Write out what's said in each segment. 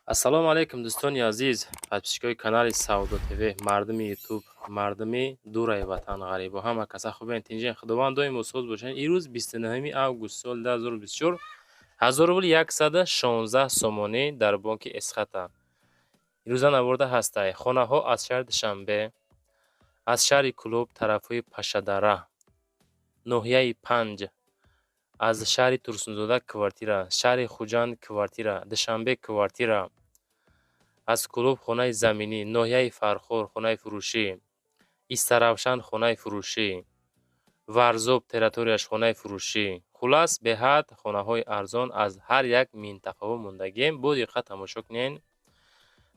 Ассалому алайкум, дӯстони азиз, подписчикои канали Савдо ТВ, мардуми Ютуб, мардуми дураи ватан, ғарибо, ҳама каса хубен, тинҷен, Худованд доимо соз бошанд. Ирӯз 29 август соли 2024, 1000 рубл 116 сомонӣ дар бонки Эсхата. Ирӯза наворда ҳастай хонаҳо аз шаҳри Душанбе, аз шаҳри Кӯлоб, тарафҳои Пашшадара, ноҳияи Панҷ, аз шаҳри Турсунзода квартира, шаҳри Хуҷанд квартира, Душанбе квартира, аз Кӯлоб хонаи заминӣ, ноҳияи Фархор хонаи фурӯшӣ, Истаравшан хонаи фурӯшӣ, Варзоб территорияш хонаи фурӯшӣ. Хуллас, беҳад хонаҳои арзон аз ҳар як минтақаҳо мондагием. Бо диққат тамошо кунед.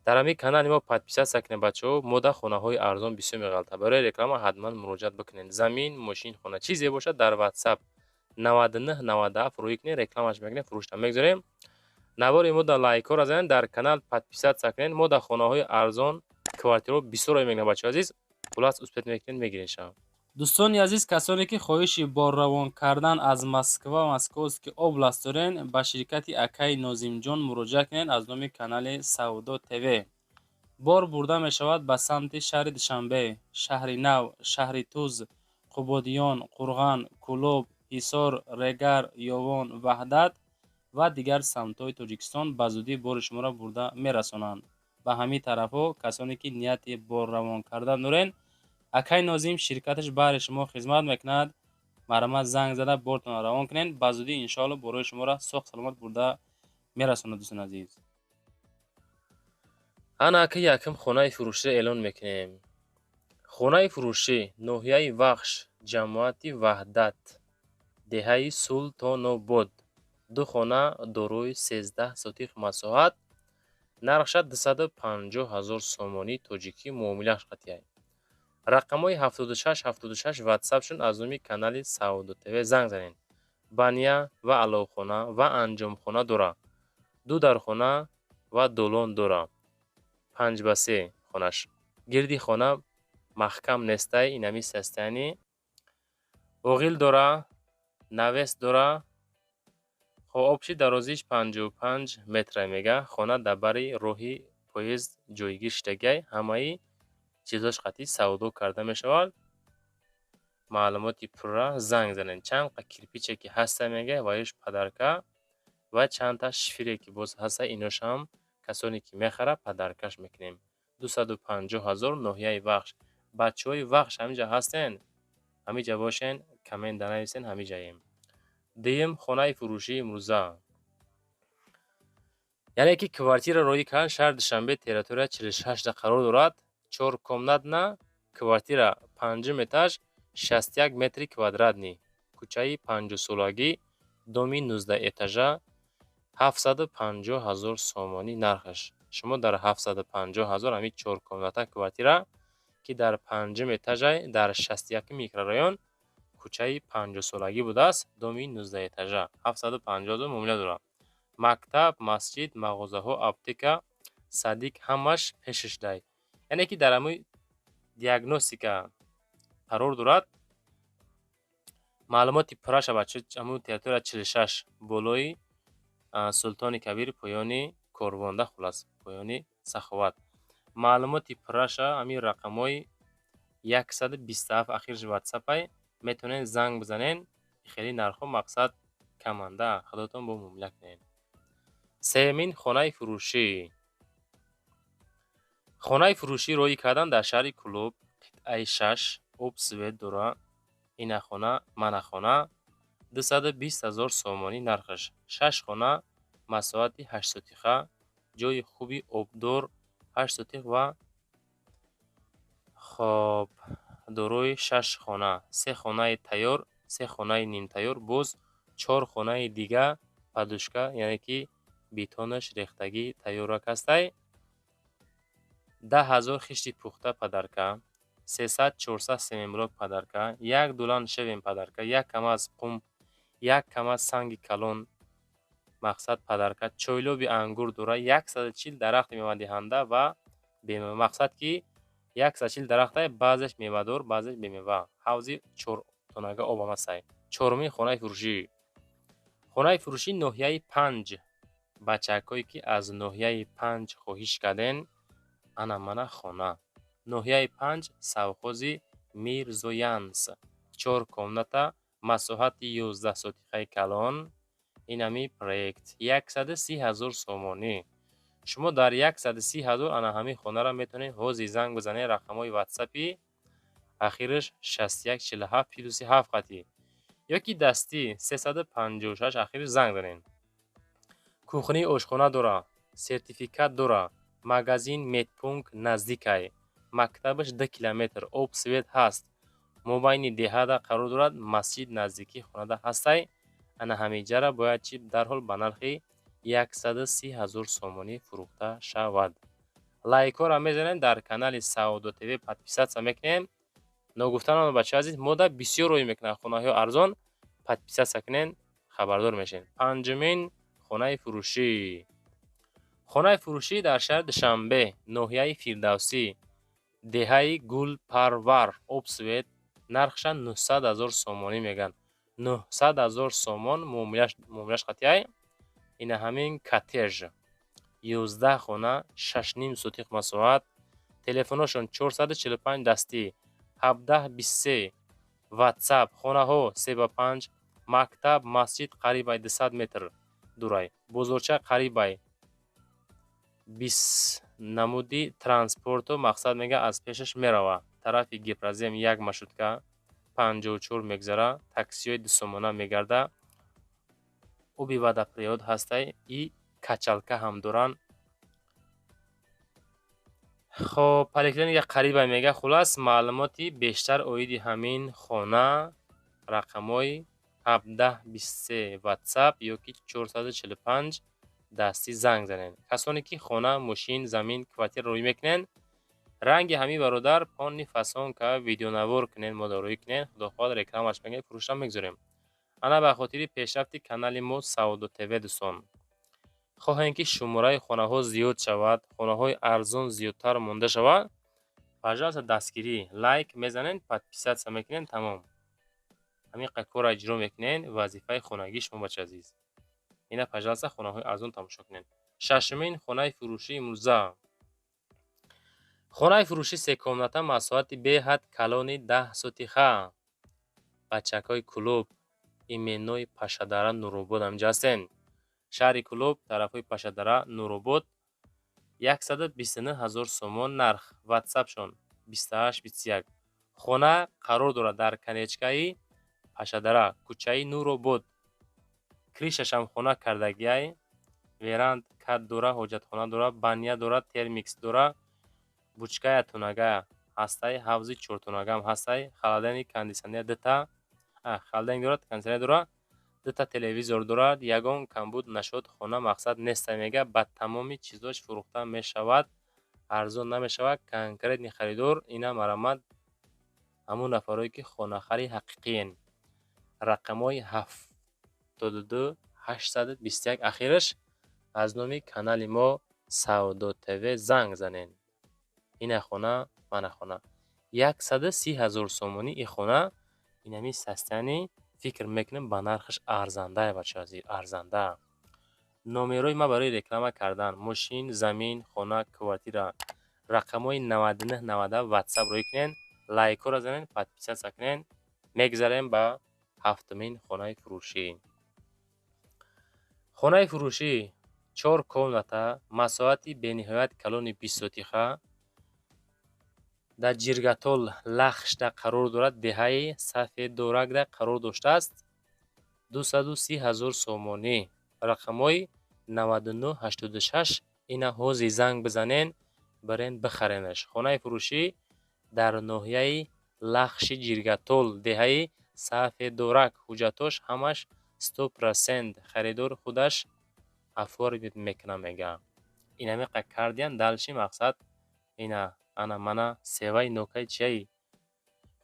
Дар ҳамин канали мо подписаться кунед, бачаҳо, мода хонаҳои арзон бисёр меғалтад. Барои реклама ҳатман муроҷиат бикунед. Замин, мошин, хона, чизе бошад, дар WhatsApp 99 97 рӯй кунед, рекламаш мекунем, фурӯшта мегузорем. Навори мо дар лайкҳоро занед, дар канал подписаться кунед. Мо дар хонаҳои арзон, квартираҳо бисёр рой мекунем, бачаҳои азиз. Хуллас, успеть мекунед, мегиред шав. Дӯстони азиз, касоне ки хоҳиши борравон кардан аз Москва, Московский область дорен, ба ширкати акаи Нозимҷон муроҷиат кунед. Аз номи канали Савдо ТВ бор бурда мешавад ба самти шаҳри Душанбе, Шаҳри Нав, Шаҳри Туз, Қубодиён, Қурған, Кӯлоб, Ҳисор, Регар, Ёвон, Ваҳдат ва дигар самтҳои Тоҷикистон. Ба зудӣ бори шуморо бурда мерасонанд ба ҳамин тарафҳо. Касоне ки нияти борравон кардан дорен, акаи Нозим ширкаташ баҳри шумо хизмат мекунад. Марҳамат, занг зада бортонро равон кунед. Ба зудӣ, иншоалло, борои шуморо соғ саломат бурда мерасонад, дӯстони азиз. Ана ака, якум хонаи фурӯширо эълон мекунем. Хонаи фурӯшӣ: ноҳияи Вахш, ҷамоати Ваҳдат, деҳаи Султонобод. Ду хона дорои 13 сотих масоҳат, нархша 250 ҳазор сомонии тоҷикӣ, муомилааш қатъия. Рақамҳои 76 76 ватсапшон. Аз номи канали Савдо ТВ занг занед. Баня ва аловхона ва анҷомхона дора, ду дархона ва долон дора, 5 ба 3 хонаш. Гирди хона маҳкам нестай, инами состояние. Оғил дора, навес дора. Хоб, общий дарозиш 55 метра мега. Хона дар бари роҳи поезд ҷойгир шудагиай. Ҳамаи чизош қатъи савдо карда мешавад. Маълумоти пурра занг занед. Чанд қа кирпиче ки ҳаста, мега, ваёш подарка ва чандта шифере ки боз ҳаста, иношам касоне ки мехарад, подаркаш мекунем. 250 ҳазор, ноҳияи Вахш. Бачаҳои Вахш ҳаминҷа ҳастен? Ҳаминҷа бошен, коммент нависен, ҳаминҷаем. Дуюм хонаи фурӯшии имрӯза, яъне ки квартира роӣ кардан, шаҳри Душанбе, территория 46-да қарор дорад. Чоркомнатна квартира, панҷум этаж, 61 метри квадратный, кӯчаи Панҷоҳсолагӣ, доми 19 этажа, 750 ҳазор сомонӣ нархаш. Шумо дар 750 ҳазор ҳамин чоркомната квартира, ки дар панҷум этажай, дар 61-уми микрорайон, кӯчаи Панҷоҳсолагӣ будааст, доми 19 этажа, 750 ҳазор муомила дорад. Мактаб, масҷид, мағозаҳо, аптека, садик ҳамаш пешашдай, яъне ки дар ҳамои диагностика қарор дорад. Маълумоти пурраша, бача, ҳамун территория 46, болои Султони Кабир, поёни Корвонда, хуллас, поёни Саховат. Маълумоти пурраша ҳамин рақамҳои 127 ахираш ватсапай, метавонед занг бизанед. Хеле нархҳо, мақсад, каманда, худотон бо муомила кунед. Сеюмин хонаи фурӯшӣ. Хонаи фурӯшӣ роӣ кардан дар шаҳри Кӯлоб, қитъаи шаш, об, свет дора. Ина хона, мана хона, 220 ҳазор сомонӣ нархаш. Шаш хона, масоҳати 8 сотиха, ҷойи хуби обдор, 8 сотих ва хоб, дорои шаш хона: се хонаи тайёр, се хонаи нимтайёр, боз чор хонаи дига подушка, яъне ки бетонаш рехтагӣ, тайёрак ҳастай. 10 000 хишти пухта подарка, 300, 400 семенблок подарка, як дулан щебень подарка, як камаз қум, як камаз санги калон, мақсад, подарка. Чойлоби ангур дора, 140 дарахти мевадиҳанда ва бемева, мақсад, ки 140 дарахтай, баъзеш мевадор, баъзеш бемева. Ҳавзи чортонага об ҳам ҳастай. Чорумин хонаи фурӯшӣ. Хонаи фурӯшӣ: ноҳияи Панҷ. Бачакҳое, ки аз ноҳияи Панҷ хоҳиш карден, ана мана хона. Ноҳияи Панҷ, совхози Мирзоянс, чор комната, масоҳати 11 сотихаи калон. Инами проект 130 000 сомонӣ. Шумо дар 130 000 ана ҳамин хонаро метавонед. Ҳозир занг бизанед, рақамҳои ватсапи ахираш 6147 плюси 7 қатӣ ё ки дастӣ 356 ахираш занг занед. Кухни, ошхона дора, сертификат дора, магазин, медпункт наздикай, мактабаш 2 километр, об, свет ҳаст, мобайни деҳада қарор дорад, масҷид наздикии хонада ҳастай. Ана ҳамиҷара бояд чи дарҳол ба нархи 130 000 сомонӣ фурӯхта шавад. Лайкҳоро мезанем, дар канали Савдо ТВ подписаться мекунем. Ногуфта намонад, бачаи азиз, мода бисёр рӯй мекунад хонаҳои арзон. Подписаться кунен, хабардор мешавед. Панҷумин хонаи фурӯшӣ. Хонаи фурӯшӣ дар шаҳри Душанбе, ноҳияи Фирдавсӣ, деҳаи Гулпарвар, об, свет, нархша 900 000 сомонӣ мегӯянд. 900 000 сомон муомилаш қатъиай. Ина ҳамин коттедж, 11 хона, 6,5 сотих масоҳат. Телефонҳошон 445 дастӣ, 1723 ватсап. Хонаҳо 3 ба 5, мактаб, масҷид қарибай 200 метр дурай, бозорча қарибай, 20 намуди транспорту мақсад мега аз пешаш мерава. Тарафи Гипрозем як маршрутка 54 мегузара, таксиҳои дусомона мегарда, оби водопровод ҳастай и качалка ҳам доранд. Хоб, поликлиника қарибай мега. Хулас, маълумоти бештар оиди ҳамин хона рақамҳои 1723 ватсап ё ки 445 дастӣ занг занед. Касоне ки хона, мошин, замин, квартира рӯй мекунед, ранги ҳамин бародар полный фасонка видеонавор кунед, модароӣ кунед, худо хоҳад, рекламаш мекунед, фурӯшам мегузорем. Ана ба хотири пешрафти канали мо Савдо ТВ, дӯстон, хоҳем, ки шумораи хонаҳо зиёд шавад, хонаҳои арзон зиёдтар монда шавад, пожалуйста, дастгирӣ, лайк мезанед, подписаться мекунед, тамом. Ҳамин корро иҷро мекунед, вазифаи хонагии шумо, бачаи азиз. Ина, пожалуйста, хонаҳои арзон тамошо кунед. Шашумин хонаи фурӯшии имрӯза. Хонаи фурӯшӣ секомната, масоҳати беҳад калони 10 сотиха. Бачакҳои Кӯлоб, именои Пашадара, Нуробод ҳаминҷо ҳастен. Шаҳри Кӯлоб, тарафҳои Пашадара, Нуробод, 129 000 сомон нарх, ватсапшон 2821. Хона қарор дорад дар конечкаи Пашадара, кӯчаи Нуробод. Крышашам хона кардагиай, веранда кат дора, ҳоҷатхона дора, баня дора, термикс дора, бучкая тунага ҳастай, ҳавзи чортунагаам ҳастай, холодильник, кондитсионер дута, холодильник дорад, кондитсионер дора, дута телевизор дорад, ягон камбуд нашуд, хона мақсад нестай мега, ба тамоми чизош фурӯхта мешавад, арзон намешавад. Конкретный харидор ина марамат ҳамун нафарое, ки хонахари ҳақиқиен. Рақамҳои 72 821 ахираш аз номи канали мо Савдо ТВ занг занед. Ина хона, мана хона. 130 000 сомонӣ и хона, инами состояние, фикр мекунем, ба нархаш арзандае, бачаҳо азиз, арзанда. Номерҳои ман барои реклама кардан мошин, замин, хона, квартира рақамҳои 99 90 ватсап рӯй кунед, лайкҳоро занед, подписаться кунед. Мегзарем ба ҳафтумин хонаи фурӯшӣ. Хонаи фурӯшӣ чор комната, масоҳати бениҳоят калони 20 сотиха, дар Ҷиргатол, Лахшда қарор дорад, деҳаи Сафеддоракда қарор доштааст. 230 000 сомонӣ. Рақамҳои 9986 ина ҳозир занг бизанен, барен бихаренаш. Хонаи фурӯшӣ дар ноҳияи Лахши Ҷиргатол, деҳаи Сафеддорак. Ҳуҷҷатҳош ҳамаш 100%, харидор худаш оформить мекунад, мега. Инамиқа кардиян, дальше мақсад ина ана мана севаи нокаи чияи.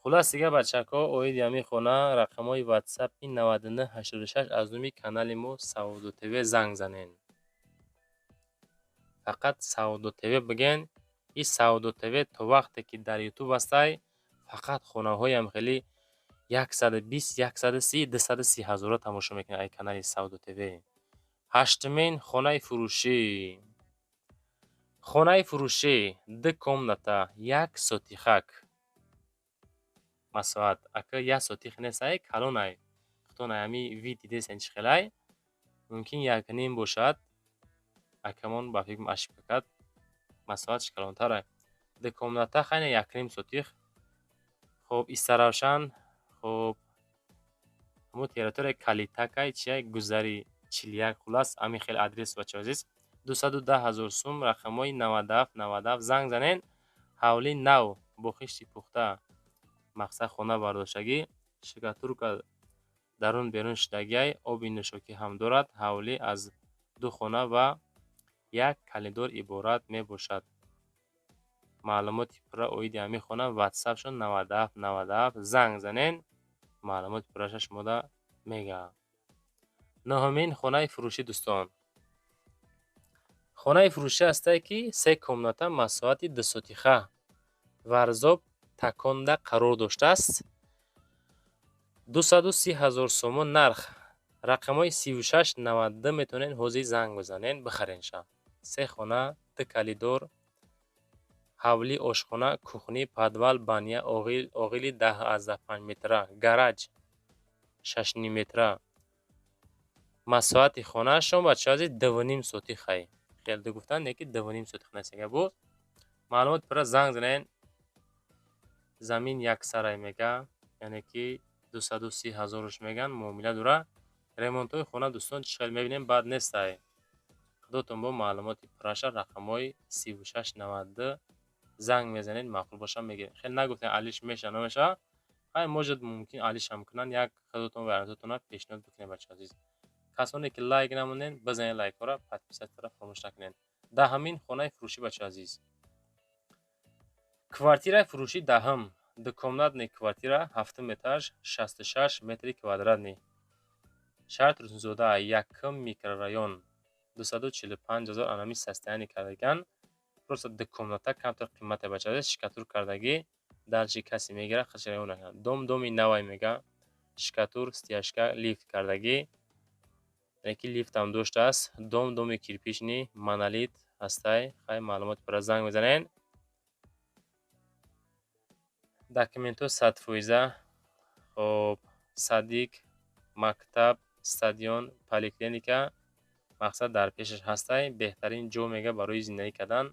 Хулас, дига, бачакҳо, оиди ҳамин хона рақамҳои ватсапи 9986 аз номи канали мо Савдо ТВ занг занен. Фақат Савдо ТВ бигӯен. И Савдо ТВ то вақте ки дар Ютуб ҳастай, фақат хонаҳоям хеле 120, 130, 230 ҳазора тамошо мекунед ай канали Савдо ТВ. Ҳаштумин хонаи фурӯшӣ. Хонаи фурӯшӣ ду комната, як сотихак. Масоҳат ака як сотих нестай, калонай. Худтон ами вид дидесен чӣ хелай. Мумкин як ним бошад. Акамон ба фикрам ошибка кард. Масоҳатш калонтарай. Ду комната, хайна як ним сотих. Хоб, Истаравшан, хоб, ҳамун территорияи Калитакай, чия, гузари 41, хулас ҳамин хел адрес, бачаҳои азиз. 210 000 сум, рақамҳои 97 97 занг занен. Ҳавлии нав бо хишти пухта, мақсад хона бардоштагӣ, штукатурка дарун берун шудагиай, оби нӯшокӣ ҳам дорад. Ҳавлӣ аз ду хона ва як калидор иборат мебошад. Маълумоти пурра оиди ҳамин хона ватсапшон 97 97 занг занен, маълумоти пурраша шумода мегӯям. Нӯҳумин хонаи фурӯшӣ, дӯстон. Хонаи фурӯшӣ ҳастае, ки се комната, масоҳати дусотиха, Варзоб, Таконда қарор доштааст. 230 000 сомон нарх, рақамҳои 36 92 метавонед ҳозир занг бизанед, бихаренша. Се хона, ду калидор, ҳавлӣ, ошхона, кухня, подвал, баня, оғили 10,5 метра, гараж 6,5 метра. Масоҳати хонаашон, бачаҳои азиз, 2,5 сотихай. Хеле ду гуфтан, не ки 2,5 сотих нестага боз. Маълумоти пурра занг занед. Замин яксарай мега, яъне ки 230 ҳазорш мегӯянд, муомила дора. Ремонтҳои хона, дӯстон, чӣ хел мебинем, бад нестай. Худотон бо маълумоти пурраша рақамҳои 36 92 занг мезанед, маъқул боша, мегиред. Хеле нагуфтем, алиш меша, намеша. Хай, может, мумкин алишам кунанд, як худотон вариантотонро пешниҳод бикунед, бачаҳои азиз. Касоне ки лайк намонед, бизанед лайкҳоро, подписаться ро фаромӯш накунед. Даҳумин хонаи фурӯшӣ, бачаҳои азиз. Квартираи фурӯшӣ даҳум, двухкомнатная квартира, ҳафтум этаж, 66 метри квадратный. Шаҳри Турсунзода, якум микрорайон, 245 000 анами состояние кардаган. Просто ду комната камтар қимате, бачаҳои азиз, штукатур кардагӣ, дальше касе мегирад, худш равон накунад. Дом доми навай мега, штукатур, стяжка, лифт кардагӣ, яъне ки лифтам доштааст. Дом доми кирпичный, монолит ҳастай. Хай, маълумоти пурра занг мезанед. Документҳо 100%. Хоб, садик, мактаб, стадион, поликлиника мақсад дар пешаш ҳастай. Беҳтарин ҷо мега барои зиндагӣ кардан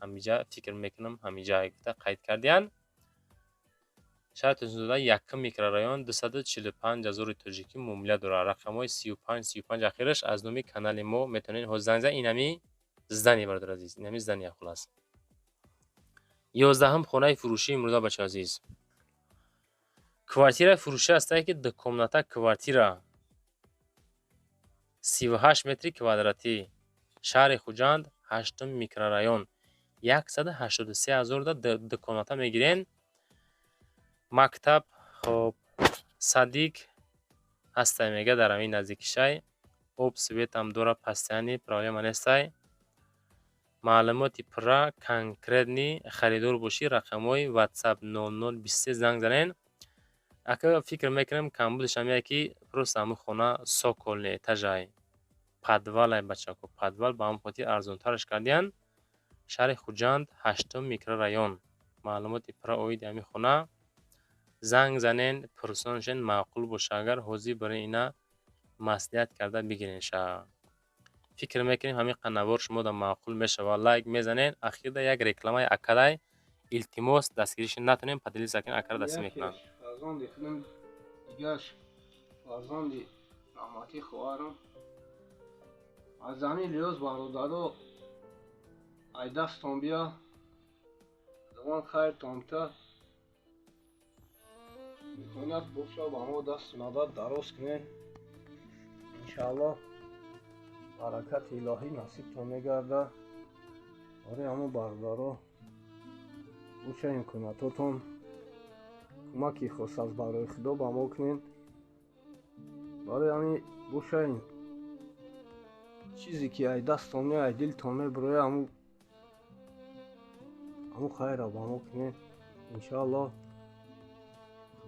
ҳамиҷа, фикр мекунам, ҳамиҷа гуфта қайд кардиянд. Шаҳри Турсунзода, якум микрорайон, 245 ҳазори тоҷикӣ муомила дорад. Рақамҳои 35 35 ахираш аз номи канали мо метавонед ҳозир занг занед. Инами здание, бародари азиз, инами здание, хулас. 11-ум хонаи фурӯшии имрӯза, бачаҳои азиз. Квартираи фурӯшӣ ҳастае, ки двухкомната квартира, 38 метри квадратӣ, шаҳри Хуҷанд, ҳаштум микрорайон, 183 ҳазор ду комната мегирен. Мактаб, хоб, садик ҳастай мега дар ҳамин наздикишай. Об, свет ам дора, постоянный, проблема нестай. Маълумоти пурра, конкретный харидор бошӣ, рақамҳои WhatsApp 0023 занг занед. Ака, фикр мекунам, камбудаш ҳамяе, ки просто ҳамун хона цокольный этажай. Подвалай, бачако, подвал, ба ҳамон хотир арзонтараш кардиянд. Шаҳри Хуҷанд, ҳаштум микрорайон. Маълумоти пурра оиди ҳамин хона занг занен, пурсон шен, маъқул боша агар, ҳозир барои ина маслиҳат карда бигиренша. Фикр мекунем, ҳамин қанавор шумода маъқул мешавад, лайк мезанед. Ахирда як рекламаи акадай, илтимос, дастгириша натонем, поделиться кунед, акара дастгирӣ мекунанд. Фарзанди худам, дигарш фарзанди раҳматӣ хоҳарам. Аз ҳамин лиҳоз, бародаро, ай дастон бия, Худованд хайртон бита, имконият боша, ба мо дасти мадад дароз кунед. Иншааллоҳ, баракати илоҳӣ насибтон мегардад. Барои ҳамон, бародаро, боша имкониятотон, кӯмаки хос аз барои Худо ба мо кунед. Барои ҳамин боша, чизе ки ай дастон ме, ай дилтон мебирояд, ҳамун хайра ба мо кунед. Иншааллоҳ,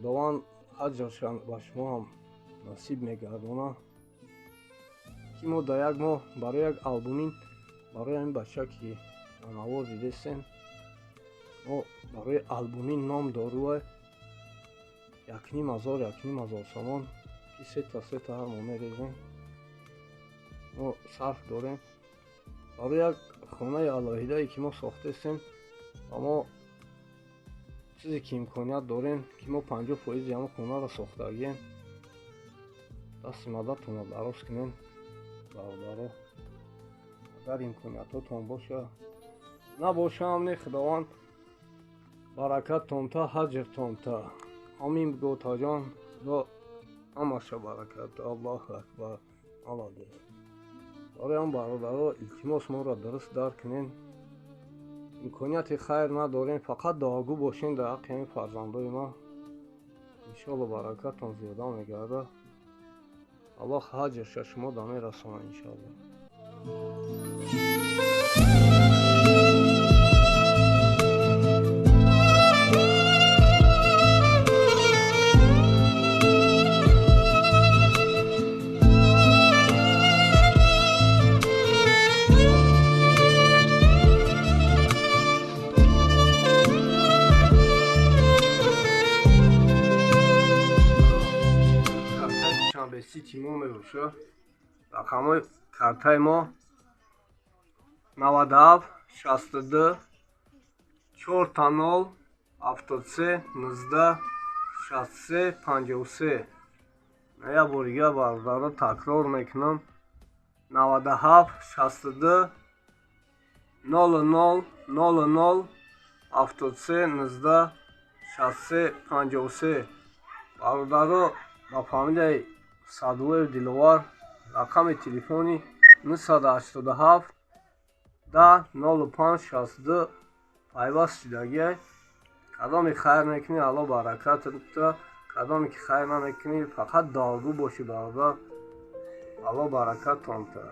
Худованд аҷрша ба шумо ҳам насиб мегардонад. Ки мо дар як моҳ барои як албумин, барои ҳамин бача ки навор дидестем, мо барои албумин ном доруа 1500, 1500 сомон ки сета сета ҳар моҳ мерезем, мо сарф дорем. Барои як хонаи алоҳидае ки мо сохтестем ва мо чизе ки имконият дорем ки мо 50% ҳамон хонаро сохтагием, дасти мададтонро дароз кунем бародаро, агар имкониятотон боша. Набошам не, Худованд баракаттон та, ҳаҷртон та. Амин бигӯ таҷон, Худо ҳамаша баракат. Аллоҳу акбар. Молодец. Барои ҳам бародаро илтимос, моро дуруст дарк кунем. Имконияти хайр надорем, фақат дуогӯ бошем дар ҳаққи ҳамин фарзандои ма. Иншоалло баракаттон зиёда мегардад. Аллоҳ ҳаҷрша шумо да мерасонад иншоалло. Сити мо мебошад. Рақамҳои картаи мо 97 62 4 0 73 19 63 53. Як бор дигар бародаро такрор мекунам: 97 62 00 00 73 19 63 53. Бародаро, ба фамилияи Садуллоев Диловар рақами телефони 987 10 05 62 пайваст шудагиай. Кадоме хайр мекунӣ, Алло баракатта, кадоме ки хайр намекунӣ, фақат дуогӯ бошӣ бародар, Алло баракаттон та.